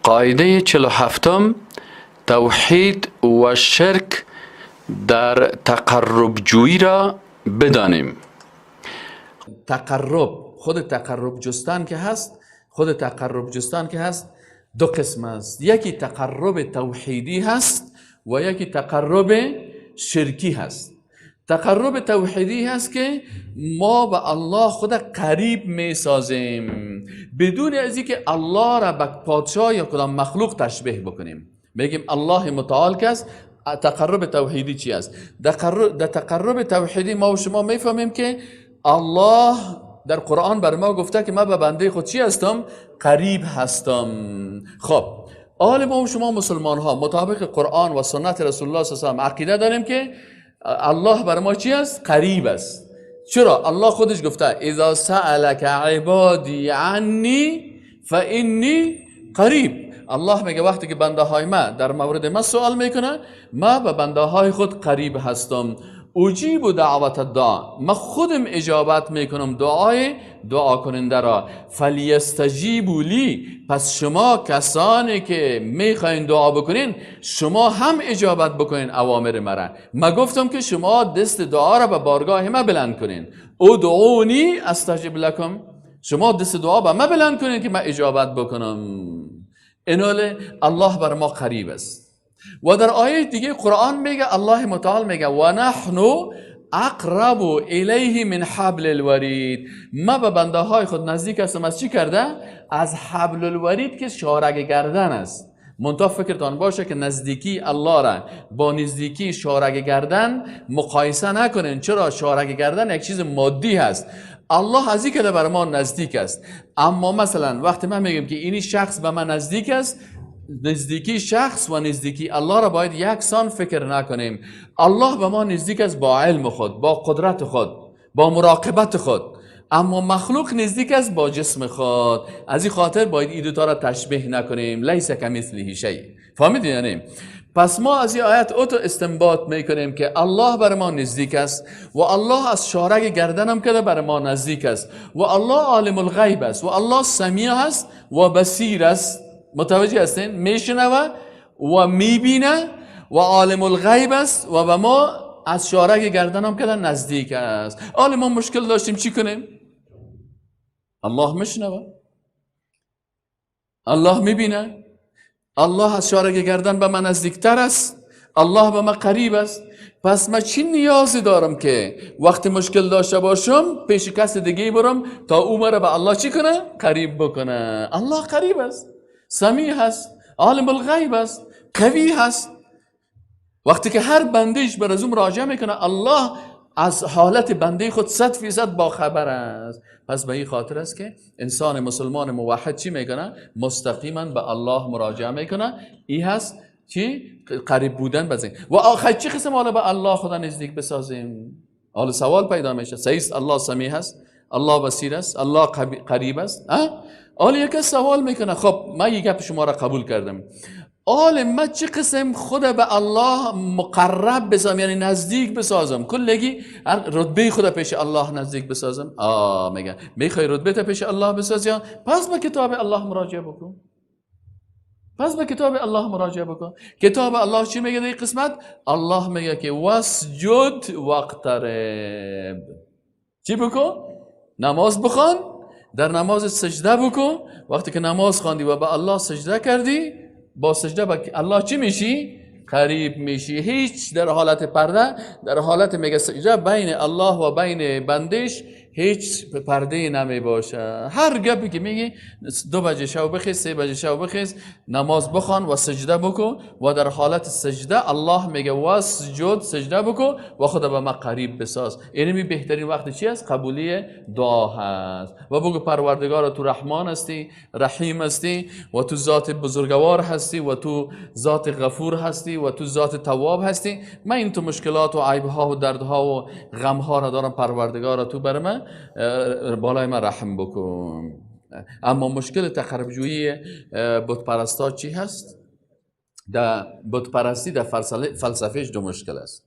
قاعده 47، توحید و شرک در تقرب جویی را بدانیم. تقرب، خود تقرب جستن که هست، خود تقرب جستن که هست دو قسم است. یکی تقرب توحیدی هست و یکی تقرب شرکی هست. تقرب توحیدی هست که ما به الله خود قریب می سازیم بدون از اینکه الله را به پادشاه یا کدام مخلوق تشبیه بکنیم. میگیم الله متعال که است. تقرب توحیدی چی است؟ در تقرب توحیدی ما و شما میفهمیم که الله در قرآن بر ما گفته که من به بنده خود چی هستم؟ قریب هستم. خب آل ما و شما مسلمان ها مطابق قرآن و سنت رسول الله صلی الله علیه و آله عقیده داریم که الله بر ما چی است؟ قریب است. چرا؟ الله خودش گفته اذا سألک عبادی عنی فانی قریب. الله میگه وقتی که بنده های ما در مورد ما سوال میکنه، ما به بنده های خود قریب هستم. اجیب دعوت الدعا، ما خودم اجابت میکنم دعای دعا کننده را. فلیستجیبوا لی، پس شما کسانی که میخواین دعا بکنین شما هم اجابت بکنین اوامر مرا. ما گفتم که شما دست دعا را به بارگاه ما بلند کنین. ادعونی استجب لکم، شما دست دعا به ما بلند کنین که ما اجابت بکنم. اینال الله بر ما قریب است. و در آیه دیگه قرآن میگه، الله متعال میگه و نحن اقرب الیه من حبل الورید. ما به بنده های خود نزدیک هستم. از چی کرده؟ از حبل الورید که شارگ گردن است. منتها فکرتان باشه که نزدیکی الله را با نزدیکی شارگ گردن مقایسه نکنین. چرا؟ شارگ گردن یک چیز مادی هست، الله از این که بر ما نزدیک است. اما مثلا وقتی من میگم که اینی شخص به من نزدیک است، نزدیکی شخص و نزدیکی الله را باید یکسان فکر نکنیم. الله به ما نزدیک است با علم خود، با قدرت خود، با مراقبت خود، اما مخلوق نزدیک است با جسم خود. از این خاطر باید این دوتا را تشبیه نکنیم. لیس کمثله شیء. فهمیدین؟ یعنی پس ما از این آیت اوتو استنباط میکنیم که الله بر ما نزدیک است و الله از شارگ گردنم که بر ما نزدیک است و الله عالم الغیب است و الله سمیع است و بصیر است. متوجه هستین؟ میشنوه و میبینه و عالم الغیب است و به ما از شارگ گردنم که نزدیک است. حالا ما مشکل داشتیم چی کنیم؟ الله میشنوه، الله میبینه، الله از شارگ گردن به من نزدیکتر است، الله به من قریب است. پس من چی نیازی دارم که وقتی مشکل داشته باشم پیش کس دیگه برم تا او مرا به الله چی کنه؟ قریب بکنه. الله قریب است، سمیع هست، عالم الغیب است، قوی هست. وقتی که هر بندهش بر از اون مراجعه میکنه، الله از حالت بنده خود 100% با خبر است. پس به این خاطر است که انسان مسلمان موحد چی میکنه؟ مستقیما به الله مراجعه میکنه. این هست چی؟ قریب بودن به و آخر چی قسم حالا به الله خدا نزدیک بسازیم؟ حالا سوال پیدا میشه. صحیح الله سمیع هست، الله بصیر است، الله قریب است. حالا یک سوال میکنه، خب من یک گپ شما را قبول کردم، حالا من چه قسم خود به الله مقرب بسازم، یعنی نزدیک بسازم، کلگی رتبه خود پیش الله نزدیک بسازم؟ میگه میخوای رتبه تا پیش الله بسازی، پس به کتاب الله مراجعه بکن. پس به کتاب الله مراجعه بکن. کتاب الله چی میگه در این قسمت؟ الله میگه که واسجد واقترب. چی بکن؟ نماز بخوان، در نماز سجده بکن. وقتی که نماز خواندی و به الله سجده کردی، با سجده به الله چی میشی؟ قریب میشی. هیچ در حالت پرده، در حالت میگه سجده بین الله و بین بندش هیچ پرده نمی باشه. هر گپی که میگی 2 بجه شب بخیز، 3 بجه شب بخیز، نماز بخوان و سجده بکن و در حالت سجده الله میگه واسجد، سجده بکن و خدا به ما قریب بساز. یعنی بهترین وقت چی است؟ قبولی دعا هست. و بگو پروردگار تو رحمان هستی، رحیم هستی و تو ذات بزرگوار هستی و تو ذات غفور هستی و تو ذات تواب هستی. من این تو مشکلات و عیب ها و دردها و غم ها را دارم، پروردگار تو بر من بالای من رحم بکن. اما مشکل تقرب جویی بت پرستا چی هست؟ در بت پرستی در فلسفهش دو مشکل است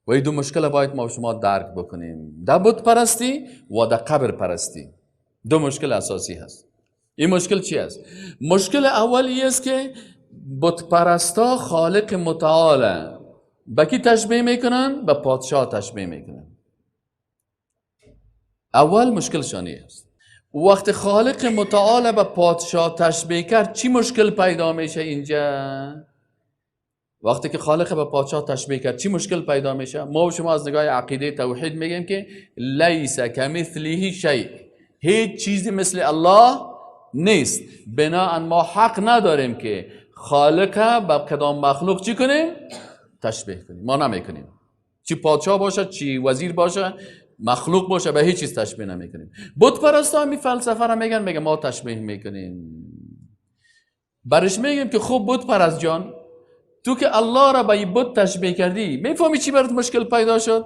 و این دو مشکل باید ما شما درک بکنیم. در بت پرستی و در قبر پرستی دو مشکل اساسی هست. این مشکل چی است؟ مشکل اولی است که بت پرستا خالق متعال به کی تشبیه میکنن؟ به پادشاه تشبیه میکنن. اول مشکلشانی است. وقت خالق متعال به پادشاه تشبیه کرد چی مشکل پیدا میشه اینجا؟ وقتی که خالق به پادشاه تشبیه کرد چی مشکل پیدا میشه؟ ما و شما از نگاه عقیده توحید میگیم که لیس کمثله شیء، هیچ چیزی مثل الله نیست. بناءً ما حق نداریم که خالق به کدام مخلوق چی کنیم؟ تشبیه کنیم. ما نمیکنیم، چی پادشاه باشه، چی وزیر باشه، مخلوق باشه، به هیچ چیز تشبیه نمیکنیم. بت پرستا می فلسفه را میگن، میگه ما تشبیه میکنیم. برش میگیم که خب بت پرست جان، تو که الله را به بت تشبیه کردی، میفهمی چی برات مشکل پیدا شد؟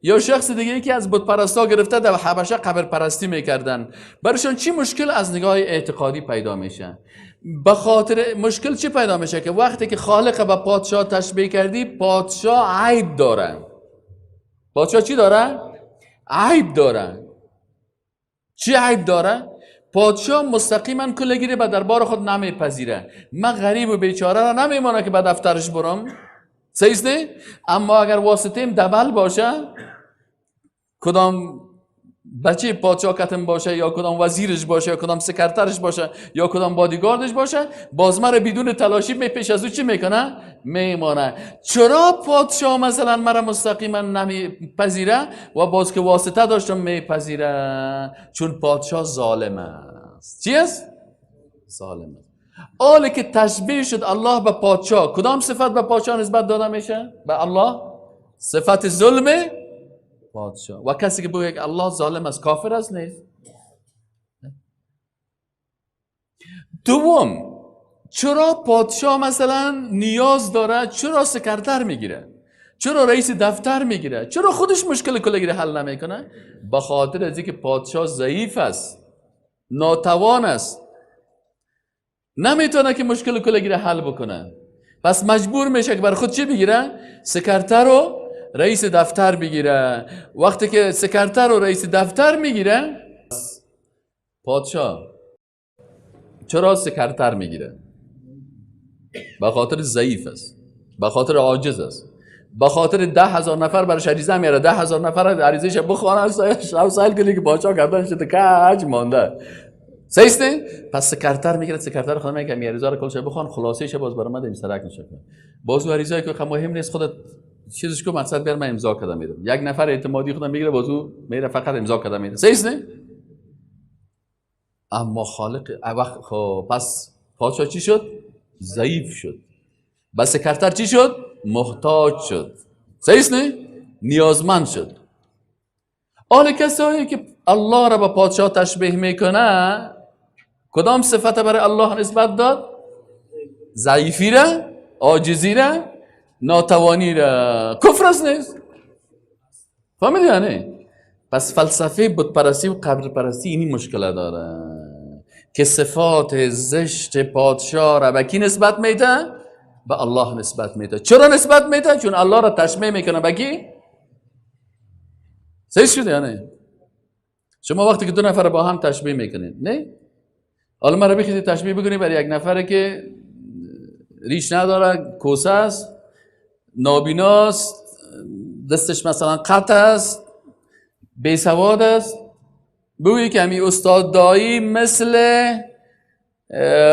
یا شخص دیگه که از بت پرستا گرفته در حبشه قبر پرستی میکردن، برشان چی مشکل از نگاه اعتقادی پیدا میشه؟ به خاطر مشکل چی پیدا میشه؟ که وقتی که خالق به پادشاه تشبیه کردی، پادشاه عیب داره. پادشاه چی داره؟ عیب داره. چی عیب داره؟ پادشاه مستقیما کلگیری به دربار خود نمیپذیره. من غریب و بیچاره را نمیمانه که به دفترش برم، صحیح نه؟ اما اگر واسطیم دبل باشه، کدام بچه پادشاه کتم باشه، یا کدام وزیرش باشه، یا کدام سکرترش باشه، یا کدام بادیگاردش باشه، باز مرا بدون تلاشی می پیش از او چی میکنه؟ میمانه. چرا پادشاه مثلا مرا مستقیما نمیپذیره و باز که واسطه داشتم میپذیره؟ چون پادشاه ظالم است. چی است؟ ظالم است. حالی که تشبیه شد الله به پادشاه، کدام صفت به پادشاه نسبت داده میشه؟ به الله صفت ظلم پادشاه. و کسی که بگه که الله ظالم است کافر است نیست. دوم، چرا پادشاه مثلا نیاز داره؟ چرا سکرتر میگیره؟ چرا رئیس دفتر میگیره؟ چرا خودش مشکل کلگیره حل نمیکنه؟ به خاطر از اینکه پادشاه ضعیف است، ناتوان است، نمیتونه که مشکل کلگیره حل بکنه. پس مجبور میشه که بر خود چی بگیره؟ سکرتر و رئیس دفتر بگیره. وقتی که سکرتر و رئیس دفتر میگیره، پادشاه چرا سکرتر میگیره؟ به خاطر ضعیف است، به خاطر عاجز است، به خاطر 10,000 نفر برش عریضه میاره، 10,000 نفر عریضهش بخوانه، شب سایل کنی که پادشاه گردنش کج مانده. صحیح است؟ پس سکرتر میگیره، سکرتر خود میگه می عریضه رو کلش بخوان، خلاصه‌ش باز برام ده، سرک نشه. باز عریضه که مهم نیست، خودت چیزش کو مقصد بیار، من امضا کردم میدم. یک نفر اعتمادی خودم میگیره، بازو میره فقط امضا کردم میده. صحیح است؟ اما خالق وقت، خب پس پادشاه چی شد؟ ضعیف شد. بس سکرتر چی شد؟ محتاج شد. صحیح است؟ نیازمند شد. آن کسایی که الله را به پادشاه تشبیه میکنه، کدام صفت برای الله نسبت داد؟ ضعیفی را، عاجزی را، ناتوانی را. کفر است نیست؟ فهمیدی یعنی؟ پس فلسفه بت پرستی و قبر پرستی اینی مشکل داره که صفات زشت پادشاه را به کی نسبت میده؟ به الله نسبت میده. چرا نسبت میده؟ چون الله را تشبیه میکنه به کی؟ صحیح شده یعنی؟ شما وقتی که دو نفر با هم تشبیه میکنید، نه؟ حالا مرا بخواید تشبیه بکنید برای یک نفره که ریش نداره، کوسه است، نابیناست، دستش مثلا قطع است، بی سواد است، بگویی که همی استاد دایی مثل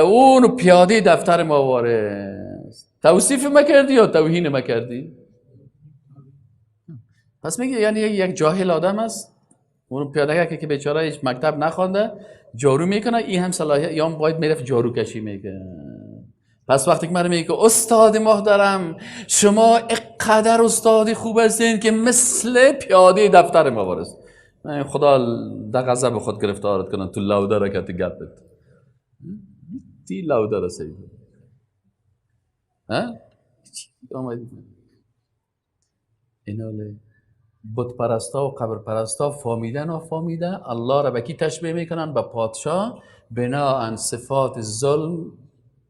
اون پیاده دفتر ما واره است، توصیف مکردی یا توهین مکردی؟ پس میگه یعنی یک جاهل آدم است، اون پیاده که بیچاره هیچ مکتب نخوانده، جارو میکنه، این هم صلاحیت یا هم باید میرفت جارو کشی میکنه. پس وقتی که من میگه که استاد محترم شما اقدر استادی خوب هستین که مثل پیاده دفتر ما وارست، من خدا در غضب خود گرفتارت کنم، تو لوده را که گپت تی لوده را سید ها ایناله بت پرستا و قبر پرستا فامیده نافامیده الله را به کی تشبیه میکنن؟ به پادشاه، بناء صفات ظلم،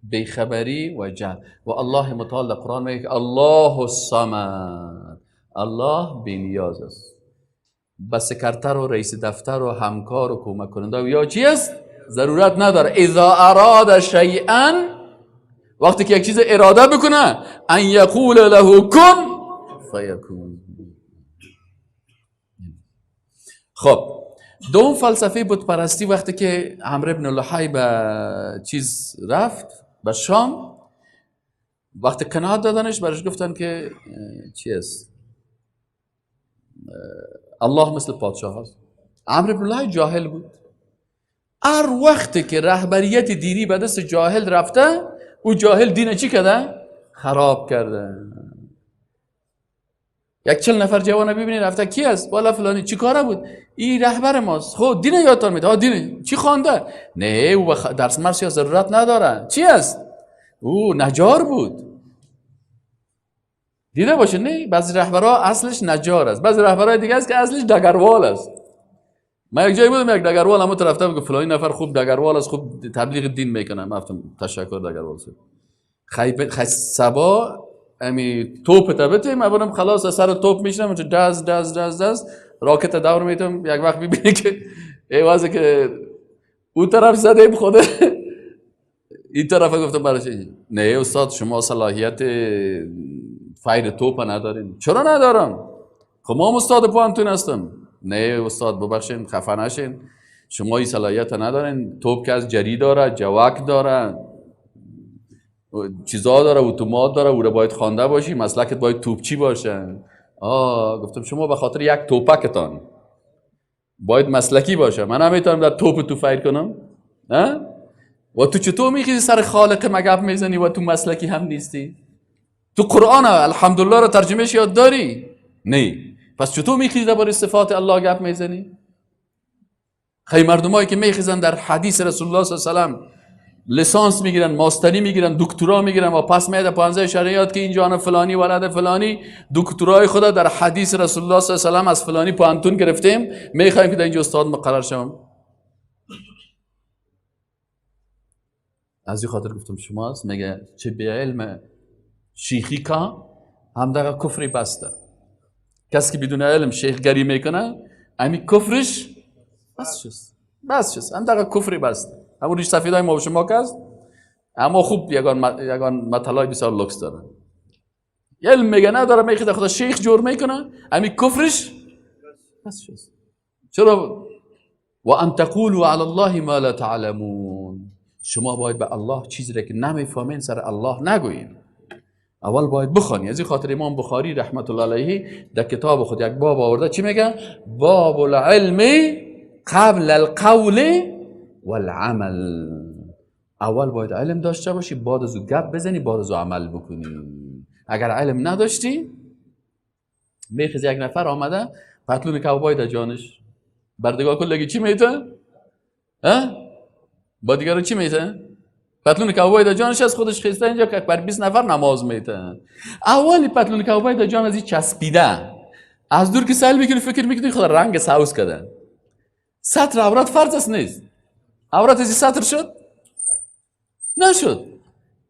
بیخبری و جهل. و الله متعال در قرآن میگه الله الصمد، الله بی نیاز است. به سکرتر و رئیس دفتر و همکار و کمک کننده و یا چی است؟ ضرورت نداره. اذا اراد شیئا، وقتی که یک چیز اراده بکنه، ان یقول له کن فیکون. خب دوم فلسفه بت پرستی، وقتی که عمرو بن لحی به چیز رفت، به شام، وقتی قناعت دادنش برش گفتن که چی است؟ الله مثل پادشاه هست. عمرو بن لحی جاهل بود. هر وقتی که رهبریت دینی به دست جاهل رفته، او جاهل دین چی کرده؟ خراب کرده. یک 40 نفر جوان ببینید رفته، کی است؟ والا فلانی. چی کاره بود؟ این رهبر ماست. خب دین یادتان میده؟ ها دین چی خوانده؟ نه او درس مرس یا ضرورت نداره. چی است؟ او نجار بود. دیده باشه نه؟ بعضی رهبرها اصلش نجار است، بعضی رهبرهای دیگه است که اصلش دگروال است. من یک جایی بودم، یک دگروال همون طرفته بود، فلانی نفر خوب دگروال است، خوب تبلیغ دین میکنه. من گفتم تشکر دگروال صاحب. خی سبا امی توپ تبتیم، من برم خلاص سر توپ میشنم، دز دز دز دز راکت دور میتم. یک وقت میبینی که ای واسه که او طرف زده خوده این طرف گفتم براش نه استاد شما صلاحیت فایر توپ ندارین. چرا ندارم؟ خب ما استاد پوانتون هستم. نه استاد ببخشین خفه نشین، شما این صلاحیت ندارین. توپ که از جری داره، جواک داره، چیزا داره، اتومات داره، او رو باید خوانده باشی، مسلکت باید توپچی باشه. آه گفتم شما به خاطر یک توپکتان باید مسلکی باشه، من نمیتونم در توپ تو فایر کنم. نه؟ و تو چطور میخیزی سر خالق مگپ میزنی و تو مسلکی هم نیستی؟ تو قرآن الحمدلله رو ترجمهش یاد داری؟ نه. پس چطور میخیزی درباره صفات الله گپ میزنی؟ خیلی مردمایی که میخیزن در حدیث رسول الله صلی الله علیه و سلم لیسانس میگیرن، ماستری میگیرن، دکترا میگیرن و پس میاد 15 شریعت که اینجا فلانی ولد فلانی دکترای خدا در حدیث رسول الله صلی الله علیه و سلم از فلانی پوانتون گرفتیم، میخوایم که در اینجا استاد مقرر شوم. از این خاطر گفتم شماست میگه چه به علم شیخی کا هم دقیقه کفری بسته. کسی که بدون علم شیخگری میکنه امی کفرش بس شد، بس شد، هم دقیقه کفری بسته. همون ریش سفیدای ما و شما که است، اما خوب یگان مطلعای بسیار لکس داره. علم میگه نداره، میخواد خدا شیخ جور میکنه، امی کفرش بس شد. چرا؟ و ان تقولوا علی الله ما لا تعلمون. شما باید به الله چیزی را که نمیفهمین سر الله نگویین. اول باید بخوانی. از این خاطر امام بخاری رحمت الله علیه در کتاب خود یک باب آورده، چی میگه؟ باب العلم قبل القول والعمل. اول باید علم داشته باشی، بعد از او گپ بزنی، بعد از او عمل بکنی. اگر علم نداشتی، میخیز یک نفر آمده پتلون کوبای در جانش بردگاه کلگی چی میته؟ با دیگرو چی میته؟ پتلون کوبای در جانش از خودش خیسته اینجا که بر 20 نفر نماز میته. اولی پتلون کوبای در جان از این چسبیده، از دور که سیل میکنی فکر میکنی خدا رنگ سبز کرده. ستر عورت فرض است نیست؟ عورت از ستر شد؟ نشد.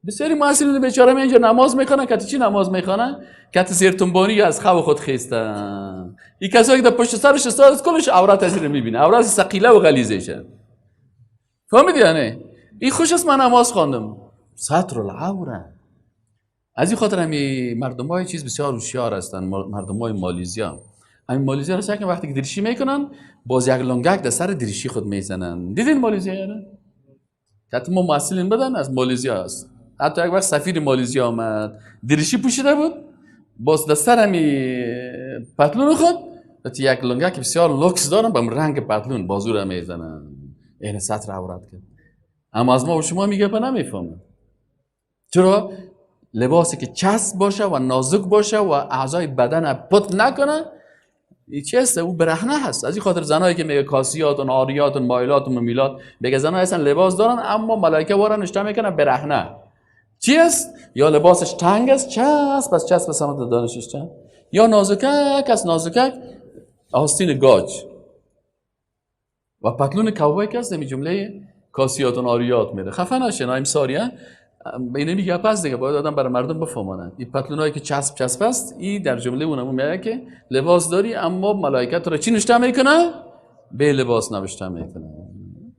بسیاری محصلین بیچاره می اینجا نماز میخوانن، کتی چی نماز میخوانن؟ کتی زیرتنبانی از خو خود خیستن. این کسایی که در پشت سرش استاد کلش عورت از این میبینه، عورت ثقیله و غلیظه شه. فهمیدی یعنی؟ این خوش است من نماز خواندم. ستر العوره. از این خاطر همی مردمای چیز بسیار هوشیار هستند، مردمای مالیزیا. همین مالیزیا رو که وقتی که دریشی میکنن باز یک لنگک در سر دریشی خود میزنن. دیدین مالیزیا نه؟ حتی ما محصلین بدن از مالیزیا است. حتی یک وقت سفیر مالیزیا آمد دریشی پوشیده بود، باز در سر همی پتلون خود یک لنگک بسیار لوکس دارن با رنگ پتلون بازو را میزنن. این ستر عورت کرد. اما از ما و شما میگه با نمیفهمه. چرا؟ لباسی که چسب باشه و نازک باشه و اعضای بدن پت نکنه، این چی هست؟ او برهنه هست. از این خاطر زنایی که میگه کاسیات و عاریات و مایلات و ممیلات، میگه زنای هستن لباس دارن اما ملائکه وارن نشته میکنه برهنه. چی است؟ یا لباسش تنگ است، چسب از چسب سمت دانشش چند، یا نازکک از نازکک آستین گاج و پتلون کوبای که هست نمی جمله کاسیات و عاریات میره. خفه نشین I'm sorry، اینه میگه پس دیگه باید آدم برای مردم بفهمانن. این پتلونایی که چسب چسب است، این در جمله اونمو میگه که لباس داری اما ملائکت رو چی نوشته میکنه؟ به لباس نوشته میکنه.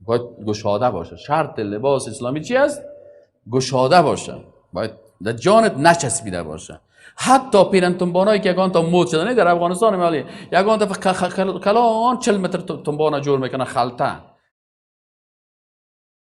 باید گشاده باشه. شرط لباس اسلامی چی است؟ گشاده باشه، باید در جانت نچسبیده باشه. حتی پیرن تنبانایی که یگان تا مد شده، نه در افغانستان مالی یگان تا کلان 40 متر تنبانا جور میکنه، خلطه.